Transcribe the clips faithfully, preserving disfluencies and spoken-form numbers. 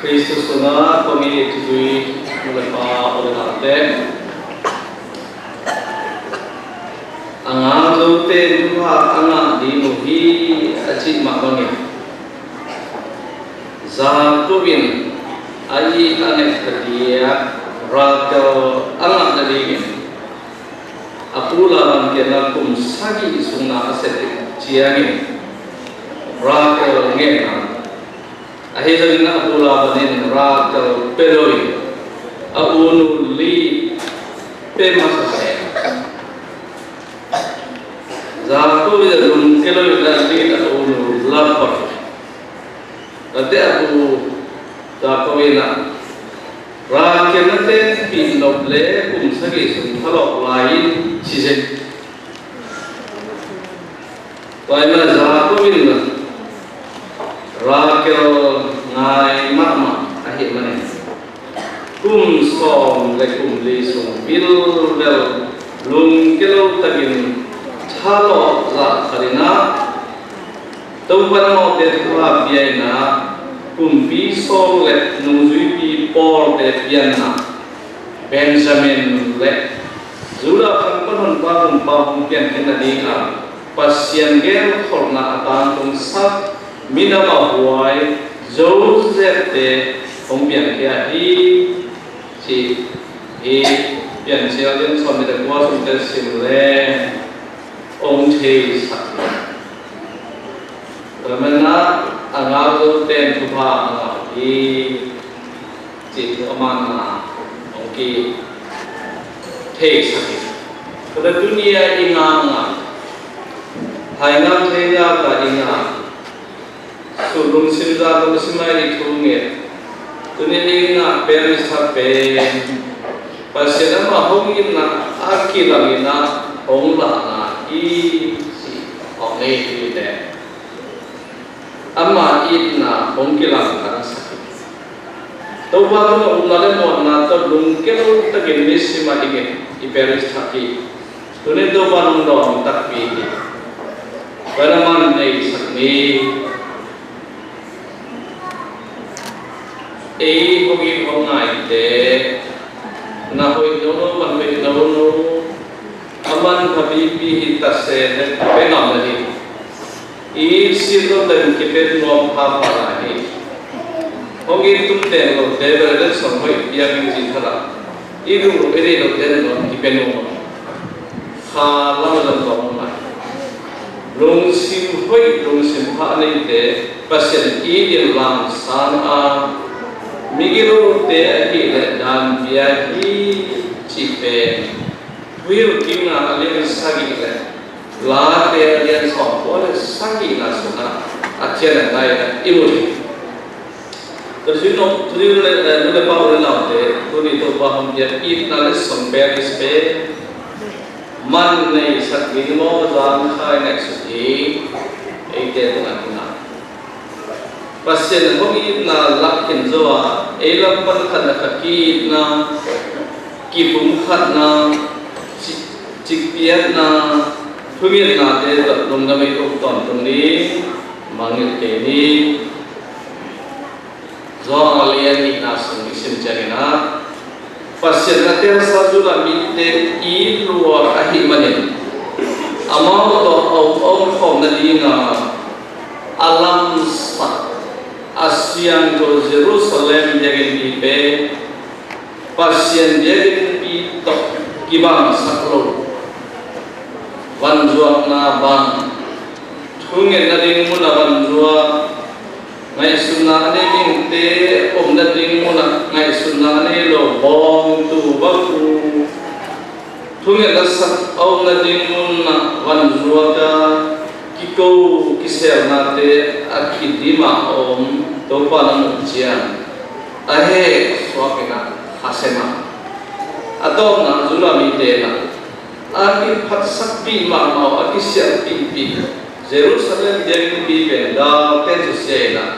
Khristu sungah kong it i thuzui nu le pa, u le naute, a ngak zote in thupha a ngah ding uh hi a cih mah bangin, Jakob in a it a neih a diak Rachel a ngah nadingin a pu Laban kiangah kum sagih sung na a sep ciangin Rachel ngen a, ahi zongin a pu Laban in Rachel pia lo in a unu Leah pia masa hi. Jakob in a lungkia lo in a Leah a unu la pah. Tate a pu Jakob in a Rachel na tenpih nop le kum sagih sung phalawk lai in ci zen. Tua ahih manin Jakob in Rachel ngai mahmah ahih manin kum sawm le kum li sung bilbel lungkia lo takin thalawh zah khat in ah Topa in amaute thupha pia in ah kumpi sawl le nungzuipi pawlte pianna Benjamin le Judah khangpan honpa kumpa hong piankhiat nading a Pasian genkholhna a tangtungsak, minam a huai Joseph-te hong piankhia hi, ci hi. Piancil lian sawm nih le kua sungte sim leng hong theisak hi. Tua manin a ngak zote in thupha a ngah hi, cih thu a manna hong kitheisak hi. Tua leh tuni-a i ngak ngak, hai ngak thei ngak a i ngak, sut lungsim, zat lungsim a i thu nget, tuni-a i ngak pen i sa pen Pasian amah hong itna a kilang in ah hong lahna hi, ci hong nei hi leh. Ama itna hong kilangtangsak hi. Topa tungah upna le muanna tawh lungkia lo takin nisim a i nget i parish thak hi. Tuni Topa in hong dawng takpi hi. Tua in a man neisak ni. Ei hong it hong ngaite, na hoih nono, man hoih nono, a manpha pipi hi ta se, pia ngam na hi. I it sit lote in kipia nuam phapha lai hi. Hong it tum teng lote bel le sawm hoih piak in ci thala, i duh loh i deih lote in nuam kipia nuam lo. Kha lam lam kong lai. Lungsim hoih, lungsim pha a neite Pasian it in lamsang a, migilote ahih leh dan pia hi, cih pen Thuhilhkikna a lian sagih le Late a lian sawmkua le sagihna sungah a cian a ngai a i mu hi. Tua hi, nu le, eh, nu le pa, u le naute, tuni Topa hong piak itna le song pen i pen man neisak ding maw, zang khai ngaihsut ding eite tungah tungah Pasian hong itna lak khin zo a, ei lam pan khatna khat ki-itna, kipumkhatna, ci-, cikpiatna, thungetnate tawh lungdam ei uk tawntung ni, mangngilh kei ni. Johan a lian nihna sung i sim ciangin ah, Pasian a telsa Judah mite it lua ahih manin, amau tawh a om, a omkhawm nadinga a lamsak a siangtho Jerusalem biakinnpi pen Pasian biakinnpi tawh kibangsak lo, vanzuakna bang, thungetna ding munah vanzuak, ngaihsutna a nei mite omna ding munah ngaihsutna a nei lo bawngtu bang uh, thungetna sak a omna ding munah vanzuak a, kiko kiselnate a kidim a om Topa in a muh ciang a heh suak in ah a sem a, a tawpna Judah mite in ah a kiphatsakpih mahmah uh, a kisialhpihpih Jerusalem biakinnpi pen dalte susia in ah,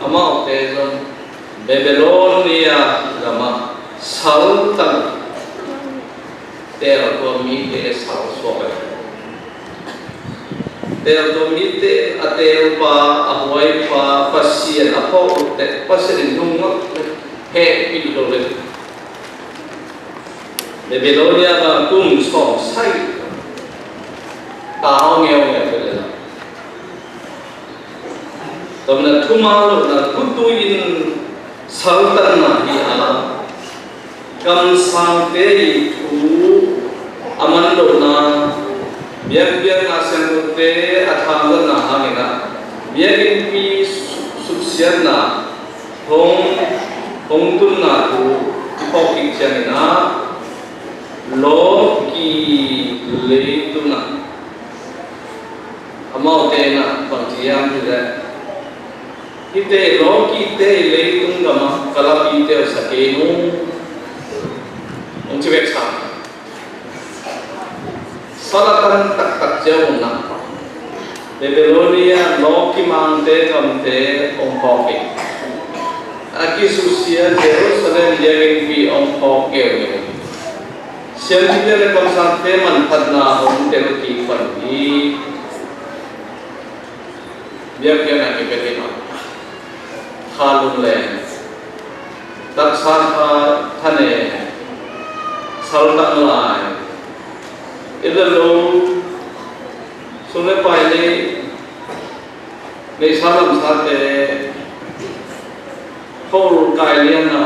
amaute zong Babylonia gamah saltang tel, tua mite sal suak a, Teel tua mite a teelpa, a huaipa, Pasian a phawk uh teh Pasian in nungak le hehpih lo le. Babylonia bang kum sawm sai ta hong ngeungeu le la. Tua manin thuman lohna guttui in saltanna hi a, kamsangte i thu a man lohna, biakpiakna siangthote a thamzatna hangin ah, biakinnpi su-, suksiatna hong, hong tunna thu i phawk kik ciangin ah, lawki leitung ah, amaute in ah bang ci hiam cih leh, hihte lawkite i leitung gamah ka lapite uh sa kei nung, hong ci bek sa. Sal a tan taktak cia uh na. Babylonia lawki mangte gamte hong phawk hi. A kisusia Jerusalem biakinnpi hong phawk geugeu hi. Siampite le kamsangte manphatna hong tel kik pan hi. Biakpiakna kipia kik a, kha lungleng, taksa tha, thanem, saltang lai, i le lo, sum le pai nei, neihsa lamsate, khol kai liana,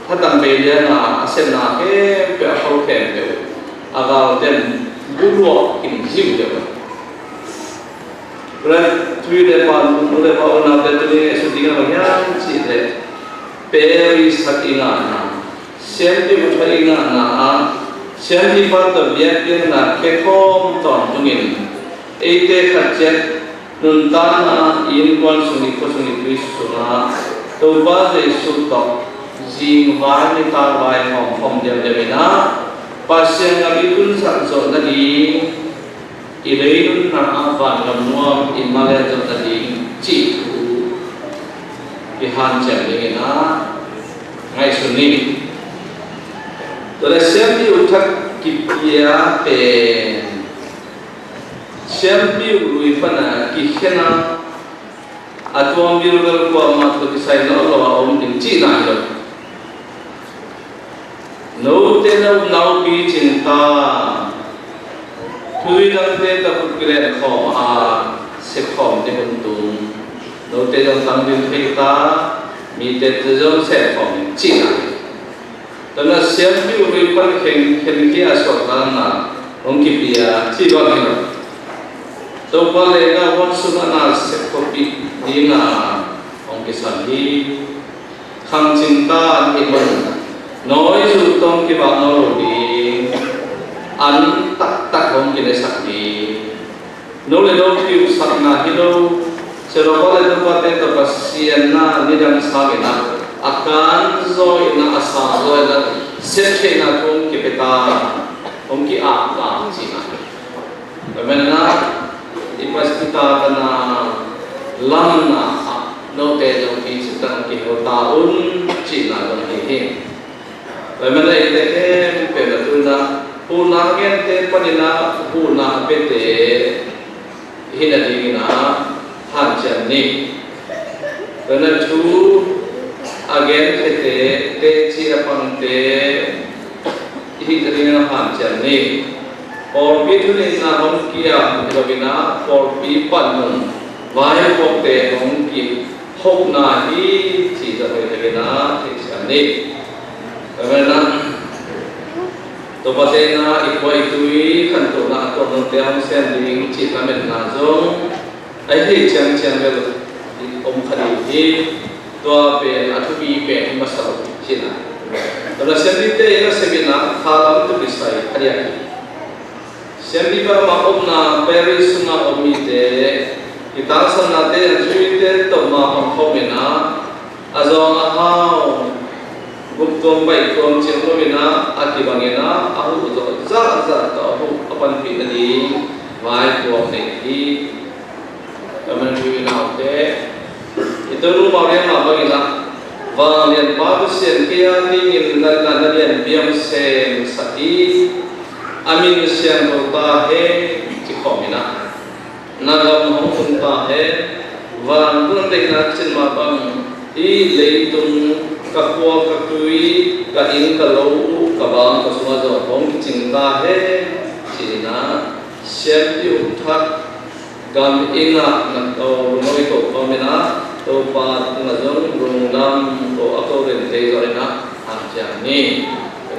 thatang bei liana, a sepna khempeuh, a khol khempeuh a galten buluah in zing deuh. Tua leh tui le pan, nu le pa, unaute tuni a sut ding a bang hiam cih leh, Paris khat i ngahna, siampi uthak i ngahna ah, siampipa tawh biakpiakna khekhawm tawntungin, eite khat ciat nuntakna i innkuan sung, i khua sung, i tui sungah Topa Jesu tawh zingvai nitakvai khawmkhawm diamdiam in ah, Pasian gam i tunsak zawh nading, i lei nunna ah vangam nuam i malian zawh nading cih thu i hanciam dingin ah ngaihsun ni. Tua leh siampi uthak kipia pen siampi uh lui pana kikhen a, a tuam bilbel kuamah tawh kisai nawn lo a om ding cihna hi lo. Note na upna uh picing ta, thuzui dangte tawh khut kilen khawm a, sep khawm ding hun tung. Note zong tangdil thei ta, mite tawh zong sep khawm ding cihna hi. Tua na siampi uh lui pan khen, khen khi a suaktakna hong kipia cih bang hi lo. Topa lehna huan sungah na sep khopih dingin hong kisam hi. Khangcing ta an hih man, nawi zul tawh kibak nawn lo ding, an taktak hong kinesak ding. No le no piusakna hi lo, sia lawmpa le nupate tawh Pasian na nidang sangin ah, a kanzaw in ah, a sangzaw in ah, sep theihna thu hong kipia ta, hong ki-ap ta cihna hi. Tua manin ah, i Pasian i takna lamna ah note zong i citang kihel ta un cihna zong hi hi. Tua manin ah eite khempeuh na tuna huhna a gente panin ah huhna a piate i hih nadingin ah hanciam ni. Tua na thu a genkhete, teci a pangte i hih nadingin ah hanciam ni. Pawlpi thuneihna hong kiam hi loin ah, pawlpi pan hong vaipuakte hong ki hokna hi cih zong hi theihna theihsiam ni. Tua manin ah Topa te in ah i khua i tui khantohna a tuamlungte hong sem ding cih lametna zong a hi ciangciang bel om kha ding hi. Tua pen a thupi pen hi masa lo cihna. Tua na siampite in a sep in ah kha lam tawh kisai a diak hi. Siampipa mah omna Paris sungah om mite, i tangsannate, an zuite tawh mah hong khawm in ah, a zawng a hau, guptuam paihtuam cih om lo in ah, a kibang in ah, a huh zawh zahzah tawh a huh a panpih nading vaipuak nei hi. Ka man ui naute, i Tonu Maria mah bangin ah, Vanglianpa Pasian kei a dingin na, na, na lianpi hong semsak hi, a min siangtho ta hen ci khawm in ah, Na gam hong tung ta hen. Vantung deihna kicin mah bang, hih leitung, ka khua ka tui, ka inn ka lo, ka baang ka sungah zong hong kicing ta hen, ci-in ah siampi ukthak gam inn ah na ko, lungdam i ko kawm in ah, Topa tungah zong lungdam ko a ko rente zong in ah hanciam ni.